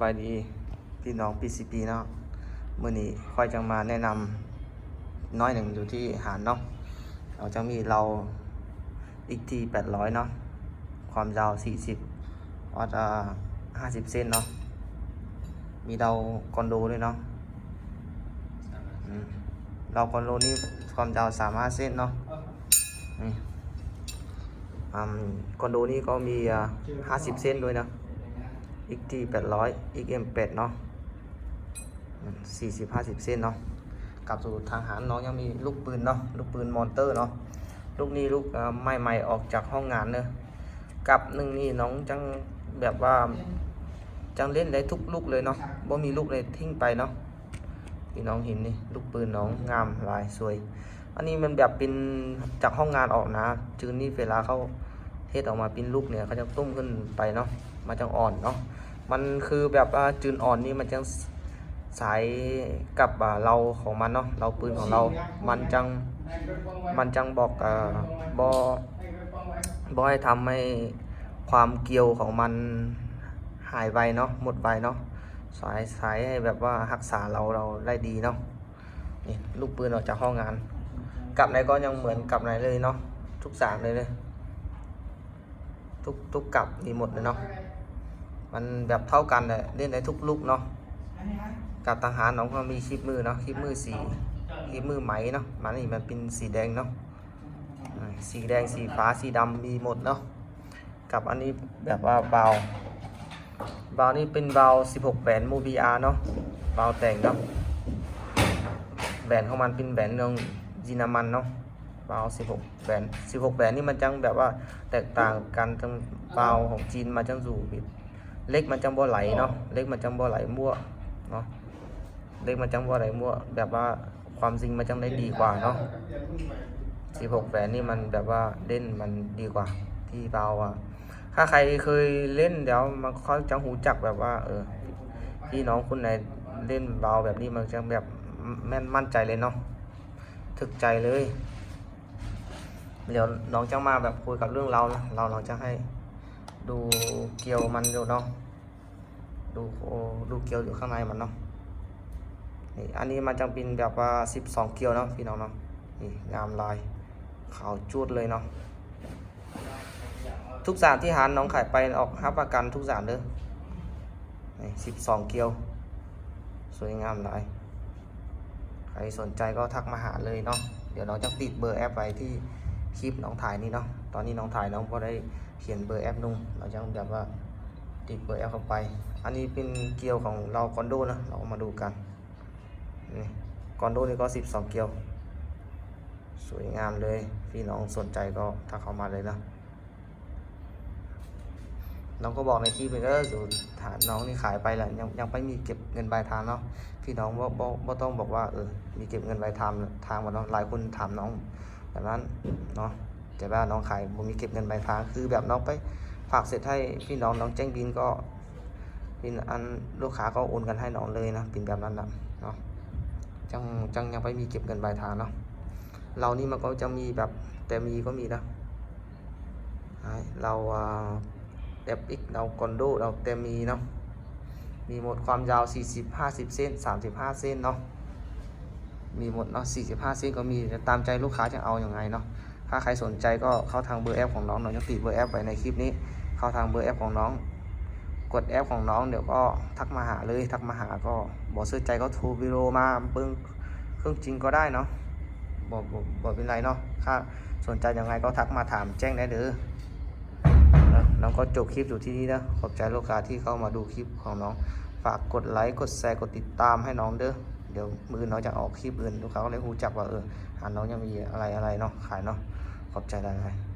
ສະບາຍດີພີ່ນ້ອງ ພີຊີພີ ເນາະ. ມື້ນີ້ຂ້ອຍຈະມາແນະນຳໜ້ອຍໜຶ່ງ ຢູ່ທີ່ຮ້ານເນາະ. ເຮົາຈະມີເລົາ ເອັກທີ ແປດຮ້ອຍເນາະ, ຄວາມຍາວສີ່ສິບ ວັດ ອ່າ ຫ້າສິບເຊັນເນາະ. ມີເລົາກອນໂດດ້ວຍເນາະ. ອືມ ເລົາກອນໂດນີ້ຄວາມຍາວສາມສິບຫ້າເຊັນເນາະ. ນີ້ ອາ ກອນໂດນີ້ກໍມີ ອ່າ ຫ້າສິບເຊັນດ້ວຍເນາະ, ເອັກທີ ແປດຮ້ອຍ ເອັກເອັມ ແປດເນາະ. ອືມ ສີ່ສິບ ຫ້າສິບເຊັນເນາະ. ກັບສູ່ທາງຮ້ານເນາະ ຍັງມີລູກປືນເນາະ, ລູກປືນມອນເຕີເນາະ. ລູກນີ້ລູກ ເອີ່ ໃໝ່ໆອອກຈາກໂຮງງານເດີ. ກັບໜຶ່ງນີ້ນ້ອງຈັ່ງແບບວ່າ ຈັ່ງເຫຼັ້ນໄດ້ທຸກລູກເລີຍເນາະ, ບໍ່ມີລູກໃດຖິ້ມໄປເນາະ. ພີ່ນ້ອງເຫັນນີ້ ລູກປືນນ້ອງງາມຫຼາຍ ສວຍ. ອັນນີ້ມັນແບບເປັນຈາກໂຮງງານອອກນະ, ຈືນນີ້ເວລາເຂົາເຮັດອອກມາເປັນລູກນີ້ ເຂົາຈະຕຸ້ມຂຶ້ນໄປເນາະ, ມັນຈັ່ງອ່ອນເນາະ. ມັນຄືແບບວ່າຈືນອ່ອນນີ້ ມັນຈັ່ງສາຍກັບ ອ່າ ເລົາຂອງມັນເນາະ, ເລົາປືນຂອງເຮົາ ມັນຈັ່ງ ມັນຈັ່ງບໍ່ ເອີ່ ບໍ່ ບໍ່ໃຫ້ທຳໃຫ້ຄວາມກ່ຽວຂອງມັນຫາຍໄວເນາະ, ໝົດໄວເນາະ. ສາຍ ສາຍໃຫ້ແບບວ່າຮັກສາເລົາ ເຮົາໄດ້ດີເນາະ. ນີ້ລູກປືນອອກຈາກໂຮງງານ. ກັບໃນກໍຍັງເໝືອນກັບໃນເລີຍເນາະ, ທຸກສາມເລີຍເດີ. ທຸກ ທຸກກັບມີໝົດເລີຍເນາະ, ມັນແບບເທົ່າກັນແຫຼະ, ເຫຼັ້ນໄດ້ທຸກລູກເນາະ. ກັບທາງຮ້ານນ້ອງເຮົາມີຄີບມືເນາະ, ຄີບມືສີ ຄີບມືໄມ້ເນາະ, ມັນນີ້ມັນເປັນສີແດງເນາະ. ອາ ສີແດງ ສີຟ້າ ສີດຳ ມີໝົດເນາະ. ກັບອັນນີ້ແບບວ່າວາວ ວາວນີ້ເປັນວາວສິບຫົກແຫວນ ໂມບີອາ ເນາະ, ວາວແຕ່ງເນາະ. ແຫວນຂອງມັນເປັນແຫວນຂອງເຢຍລະມັນເນາະ, ວາວສິບຫົກແຫວນ. ສິບຫົກແຫວນນີ້ມັນຈັ່ງແບບວ່າແຕກຕ່າງກັນ, ທັງວາວຂອງຈີນມັນຈັ່ງຢູ່ ເຫຼັກມັນຈັ່ງບໍ່ໄຫຼເນາະ, ເຫຼັກມັນຈັ່ງບໍ່ໄຫຼມົ້ວເນາະ. ເຫຼັກມັນຈັ່ງບໍ່ໄດ້ມົ້ວ ແບບວ່າຄວາມຈິງມັນຈັ່ງໄດ້ດີກວ່າເນາະ. ສິບຫົກແຫວນນີ້ມັນແບບວ່າເດັ່ນມັນດີກວ່າທີ່ວາວອະ. ຖ້າໃຜເຄີຍເຫຼັ້ນແລ້ວມັນຄ່ອຍຈັ່ງຮູ້ຈັກແບບວ່າ ເອີ ພີ່ນ້ອງຄົນໃດເຫຼັ້ນວາວແບບນີ້ ມັນຈັ່ງແບບແມ່ນໝັ້ນໃຈເລີຍເນາະ, ຖືກໃຈເລີຍ. ດຽວນ້ອງຈັ່ງມາແບບຄຸຍກັບເລື່ອງລາວນະ, ລາວ ລາວຈະໃຫ້ດູກ່ຽວມັນຢູ່ເນາະ. ດູ ໂອ້ ດູກ່ຽວຢູ່ຂ້າງໃນມັນເນາະ. ນີ້ ອັນນີ້ມັນຈັ່ງເປັນແບບວ່າສິບສອງກ່ຽວເນາະ ພີ່ນ້ອງເນາະ. ນີ້ງາມຫຼາຍ ຂາວຈູດເລີຍເນາະ. ທຸກສານທີ່ຮ້ານນ້ອງຂາຍໄປອອກຮັບປະກັນທຸກສານເດີ. ນີ້ສິບສອງກ່ຽວ ສວຍງາມຫຼາຍ. ໃຜສົນໃຈກໍທັກມາຫາເລີຍເນາະ. ດຽວນ້ອງຈະຕິດເບີແອັບໄວ້ທີ່ຄລິບນ້ອງຖ່າຍນີ້ເນາະ. ຕອນນີ້ນ້ອງຖ່າຍ ນ້ອງບໍ່ໄດ້ຂຽນເບີແອັບນ້ອງ, ນ້ອງຈັ່ງແບບວ່າຕິດເບີແອັບເຂົ້າໄປ. ອັນນີ້ເປັນກ່ຽວຂອງເລົາກອນໂດເນາະ, ເຮົາມາດູກັນ. ນີ້ກອນໂດນີ້ກໍສິບສອງກ່ຽວ ສວຍງາມເລີຍ. ພີ່ນ້ອງສົນໃຈກໍທັກເຂົ້າມາເລີຍເນາະ. ນ້ອງກໍບອກໃນຄລິບເລີຍເດີ, ຖ້ານ້ອງນີ້ຂາຍໄປແລ້ວ ຍັງ ຍັງໄປມີເກັບເງິນປາຍທາງເນາະ. ພີ່ນ້ອງບໍ່ ບໍ່ ບໍ່ຕ້ອງບອກວ່າ ເອີ ມີເກັບເງິນປາຍທາງ ທາງບໍ່ເນາະ. ຫຼາຍຄົນຖາມນ້ອງແບບນັ້ນເນາະ, ແຕ່ວ່ານ້ອງຂາຍບໍ່ມີເກັບເງິນປາຍທາງ. ຄືແບບນ້ອງໄປຝາກເສັດໃຫ້ພີ່ນ້ອງ ນ້ອງແຈ້ງບິນກໍ ເປັນອັນລູກຄ້າກໍໂອນກັນໃຫ້ນ້ອງເລີຍນະ, ເປັນແບບນັ້ນນະເນາະ. ຈັ່ງ ຈັ່ງຍັງໄປມີເກັບເງິນປາຍທາງເນາະ. ເລົານີ້ມັນກໍຈະມີແບບແຕ່ມີກໍມີນະ. ເລົາ ອ່າ ແອັບເອັກ ເລົາກອນໂດ ເລົາແຕ່ມີເນາະ. ມີໝົດ, ຄວາມຍາວສີ່ສິບ ຫ້າສິບເຊັນ ສາມສິບຫ້າເຊັນເນາະ. ມີໝົດເນາະ, ສີ່ສິບຫ້າເຊັນກໍມີ, ແຕ່ຕາມໃຈລູກຄ້າຈະເອົາຍັງໄງເນາະ. ຖ້າໃຜສົນໃຈກໍເຂົ້າທາງເບີແອັບຂອງນ້ອງເນາະ, ຈະຕິດເບີແອັບໄວ້ໃນຄລິບນີ້. ເຂົ້າທາງເບີແອັບຂອງນ້ອງ, ກົດແອັບຂອງນ້ອງ ດຽວກໍທັກມາຫາເລີຍ. ທັກມາຫາກໍບໍ່ເຊື່ອໃຈກໍໂທວິດີໂອມາເບິ່ງ ເຄື່ອງຈິງກໍໄດ້ເນາະ, ບໍ່ ບໍ່ ບໍ່ເປັນໄລເນາະ. ຖ້າສົນໃຈຍັງໄງກໍທັກມາຖາມແຈ້ງໄດ້ເດີ. ເນາະ ນ້ອງກໍຈົບຄລິບຢູ່ທີ່ນີ້ເດີ. ຂອບໃຈລູກຄ້າທີ່ເຂົ້າມາດູຄລິບຂອງນ້ອງ. ຝາກກົດໄລ ກົດແຊ ກົດຕິດຕາມໃຫ້ນ້ອງເດີ. ດຽວມື້ອື່ນນ້ອງຈະອອກຄລິບອື່ນ, ລູກຄ້າກໍໄດ້ຮູ້ຈັກວ່າ ເອີ ຮ້ານນ້ອງຍັງມີອະໄລ ອະໄລເນາະ ຂາຍເນາະ. ຂອບໃຈຫຼາຍໆ.